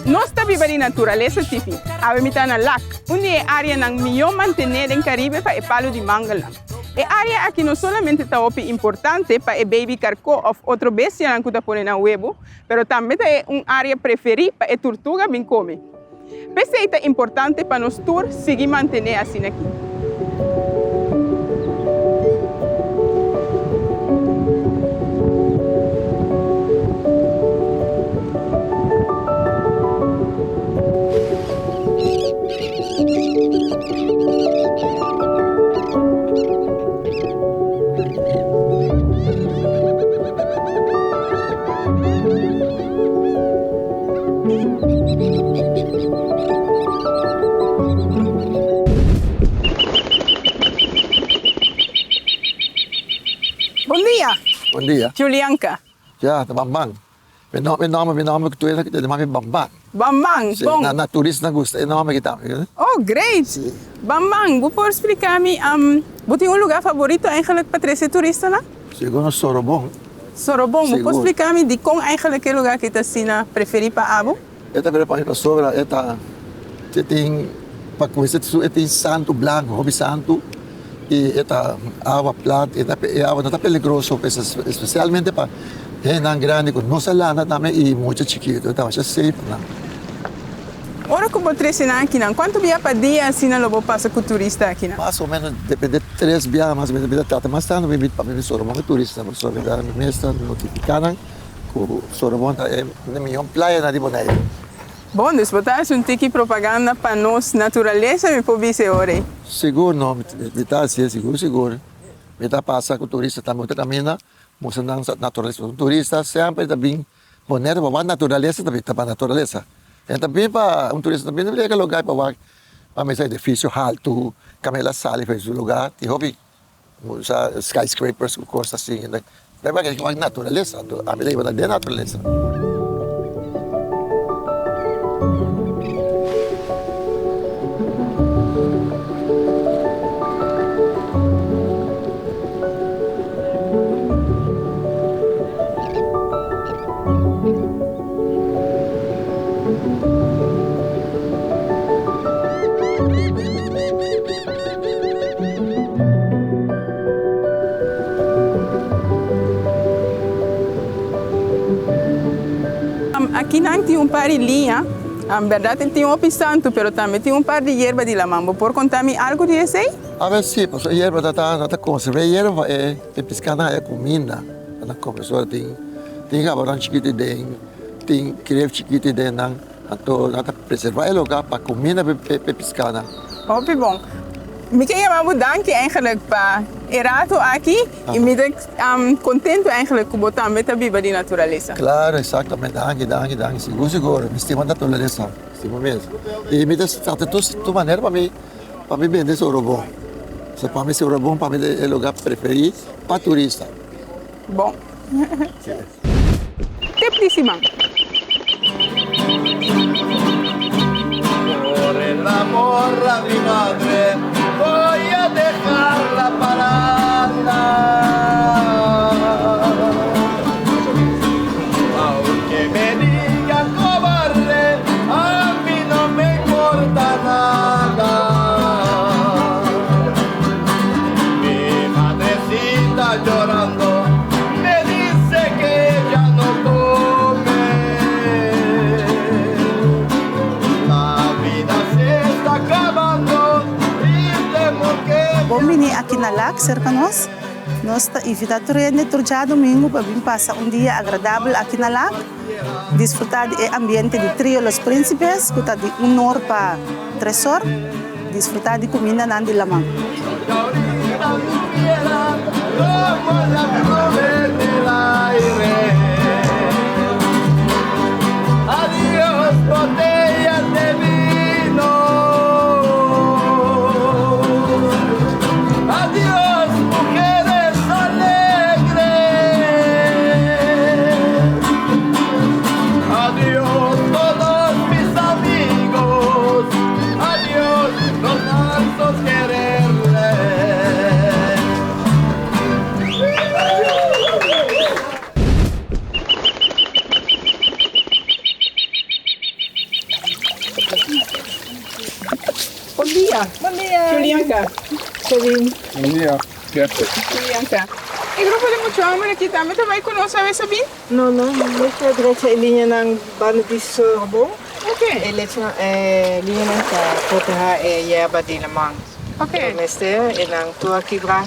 Nos ta biba di Naturalesa TV. Awe mi ta na Lac, un di e áreanan mihó mantené den Karibe pa e palu di mangelnan. E área aki no solamente ta hopi importante pa e baby karkó òf otro bestianan ku ta pone nan webu, pero tambe ta e un área preferí pa e turtuga bin kome. P'esei ta importante pa nos tur sigui mantené asina aki. Bon dia. Bon dia. Julianka. Ya, ta Bamban. Mi nom, mi nomber, mi nomber ku tur esaki ta yama mi Bamban. Bamban, Si, bon. na na turistanan gusta e nomber aki tambe. Oh, great. Si. Bamban, bo por splika mi, bo tin un lugar favorito eigenlijk pa trese turistanan? Sigur no Sorobon. Sorobon, bo por splika mi dikon eigenlijk e lugar aki ta asina preferí pa abo? E ta preferí pa mi pasobra e ta e tin pa kuminsa e tin santu blanku, hopi santu i e ta awa plat, e ta e awa no ta peligroso espesialmente pa hendenan grandi ku no sa landa tambe i mucha chikitu, e ta masha safe pa nan. Ora ku bo trese nan akinan, kuantu bia pa dia asina lo bo pasa ku turista akinan? Mas o menos depende tres bia mas o menos mi ta trata mas tantu mi pa mi Sorobon ku turista pasobra mi ta mi mes ta notifiká nan ku Sorobon ta e mihó playanan di Boneiru. Bon, dus bo ta hasi un tiki propaganda pa nos naturalesa mi por bisa e ora ei. Sigur no, mi ta hasié sigur sigur. Mi ta pasa ku turista tambe otro kaminda mustra nan naturalesa. Un turista semper ta bin Boneiru pa wak naturalesa ta bin ta pa naturalesa. E ta bin pa un turista ta bin yega lugar pa wak pa mesa edifisio haltu, kaminda el a sali for su lugar tin hopi sa skyscrapers ku kos asin. Ta wak naturalesa anto ami ta hiba nan den naturalesa. Aki nan tin un par di liña. En berdad e tin hopi santu, pero tambe tin un par di yerba di laman. Bo por konta mi algu di esei? Awe si, pasobra e yerba ta ta konserva e yerba pa e piskanan haya kuminda. Pa nan kome. So tin tin gabaron chikito den, tin kref chikito den nan. Anto nan ta preserva e lugar pa kuminda pa e piskanan. Hopi bon. Mi ke yama bo danki eigenlijk pa e rato aki i mi ta kontentu eigenlijk ku bo tambe ta biba di naturalesa. Klaro, eksaktamente. Danki, danki, danki. Sigur, sigur. Mi stima naturalesa. Stima mes. I mi ta trata tur manera pa mi pa mi bende Sorobon. So pa mi Sorobon pa mi ta e lugar preferí pa turista. Bon. Tip di siman. Por el amor a mi madre voy a dejar la parranda Aunque me digan cobarde a mi no me importa nada Mi madrecita llorando me dice que ella no come La vida se está acabando y temo que Bon bini aki na Lac serka nos. Nos ta invita tur hende tur djadumingu pa bin pasa un dia agradabel aki na Lac, disfruta di e ambiente di Trio Los Principes ku ta di un or pa tres or. Disfrutá di kumindanan di laman. Bon dia. Bon dia. Julianka. Sabine. Bon dia, Jeffrey. Julianka. E grupo di mucha homber aki tambe ta bai ku nos awe, Sabine? No, no. Nos ta drecha e liñanan banda di Sorbo. Ok. E lechanan, e liñanan ta protehá e yerba di laman. Ok. Lo mester e nan tur a kibrá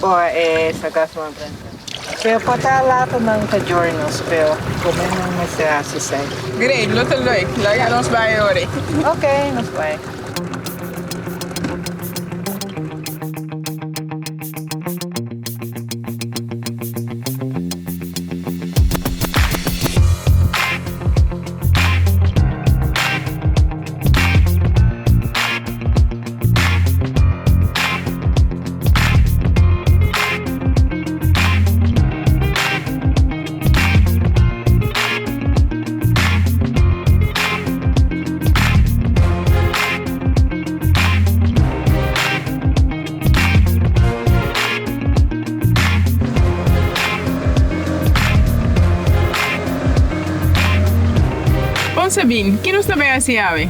ora e sargassum a drenta. Pero por ta later nan ta join nos, pero promé nan mester hasi esei. Great, lo ta leuk. Laga nos bai ora. Ok, nos bai. Bon Sabine, ki nos ta bai hasi awe?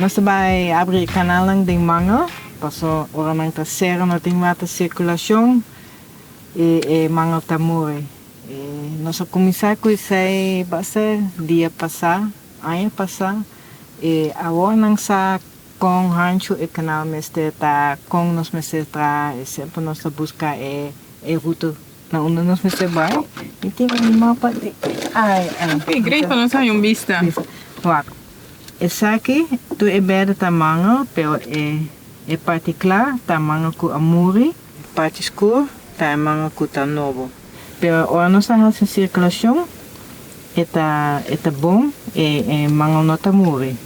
Nos ta bai abri e kanalnan den mangel, paso ora nan ta sera no tin water sirkulashon i e mangel ta muri. Nos a kuminsá ku esei basta dia pasá, aña pasá, i awor nan sa kon hanchu e kanal mester ta, kon nos mester traha, i semper nos ta buska e ruta na unda nos mester bai. Mi tin un mapa di ai ai. Oké, great pa nos haña un bista. Wak, esaki tur e bèrdè ta mangel, pero e parti kla ta mangel ku a muri. Parti skur ta e manga ku ta nobo. Pero ora nos ta hasi sirkulashon e ta e ta bon e e manga no ta muri.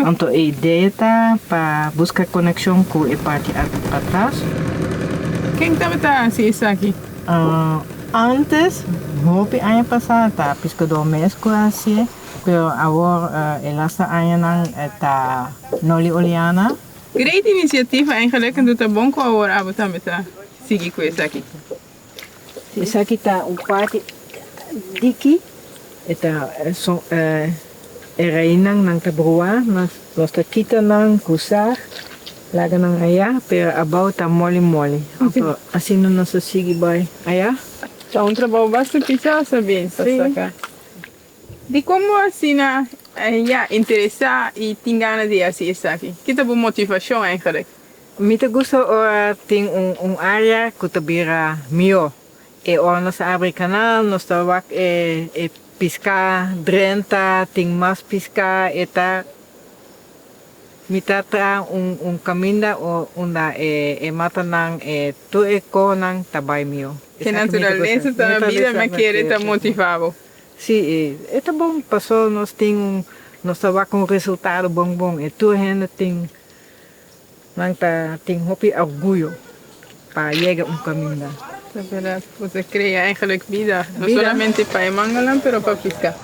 Anto e idea ta pa buska konekshon ku e parti patras. Ken tabata hasi esaki? Antes, hopi aña pasá ta piskadó mes ku a hasié, pero awor e laste añanan ta Nolly Oleana. Great iniciativa eigenlijk en ta bon cu awor abo tambe ta sigui cu esaki. Esaki ta un parti diki e ta son e reinan nan ta brua nos ta kita nan cu sag laga nan aya pero abao ta moli moli anto asina nos ta sigui bay aya. Ta un trabao basta pisa sabi pa saca. Dikon bo asina ya interesá i tin gana di hasi esaki? Ki ta bo motivashon eigenlijk? Mi ta gusta ora tin un un área ku ta bira mihó. E ora nos ta abri kanal, nos ta wak e e piská drenta, tin mas piská, e ta mi ta traha un un kaminda unda e e matanan e tur e kohonan ta bai mihó. Ke naturalesa ta na bida mi a kere ta motivá bo. Sí, e ta bon paso nos tin un nos ta wak un resultado bon bon e tur hende tin nan ta tin hopi orguyo pa yega un kaminda. Ta berdad, bo ta krea eigenlijk bida, no solamente pa e manganan pero pa piska.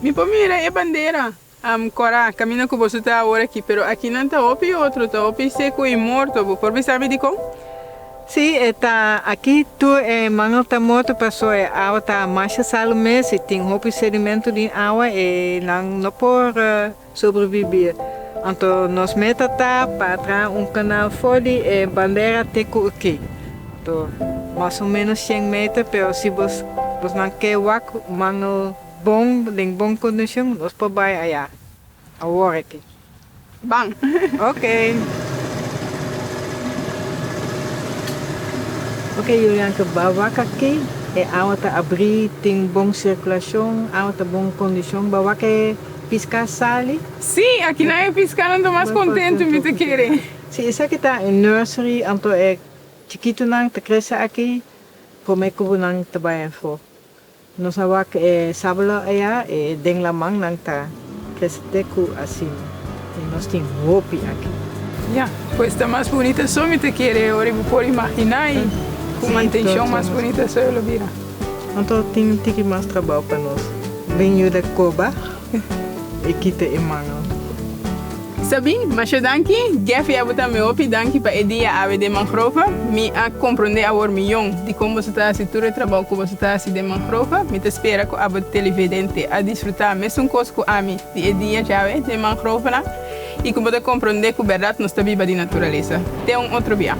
Mi por mira e bandera kòrá kaminda ku boso ta awor aki, pero akinan ta hopi otro, ta hopi seku i morto. Bo por bisa mi dikon? Sí, e ta aki tur e mangel ta morto paso e awa ta masha salu mes y tin hopi sedimento den awa e nan no por sobrevivi. Anto nos meta ta pa traha un canal for di e bandera te cu aki. Anto mas o menos shen meter pero si bos nan ke wak mangel bon den bon condicion nos por bay aya awor aki. Ban. Ok. Ok Julianka, ba wak aki, e awa ta abrí, tin bon sirkulashon, awa ta bon kondishon, ba wak e piská sali? Sí, akinan e piskánan ta mas kontentu, mi ta kere. Sí, esaki ta e nursery, anto e chikitunan ta krese aki, promé ku nan ta bai afó. Nos a wak e sábalo aya e den laman nan ta crece te cu asina y nos tin hopi aki. Ya, pues ta mas bunita so mi ta kere ora bo por imagina y cu mantencion mas bunita so e lo bira. Anto tin un tiki mas trabao pa nos bin yuda coba y kita e mangel. Sabine, masha danki. Jeff i abo tambe hopi danki pa e dia awe den mangrove. Mi a komprondé awor miyon di kon boso ta hasi tur e trabou ku boso ta hasi den mangrove. Mi ta spera ku abo televidente a disfrutá mesun kos ku ami di e dia djawe den mangrovenan i ku bo ta komprondé ku bèrdat nos ta biba di naturalesa. Te un otro bia.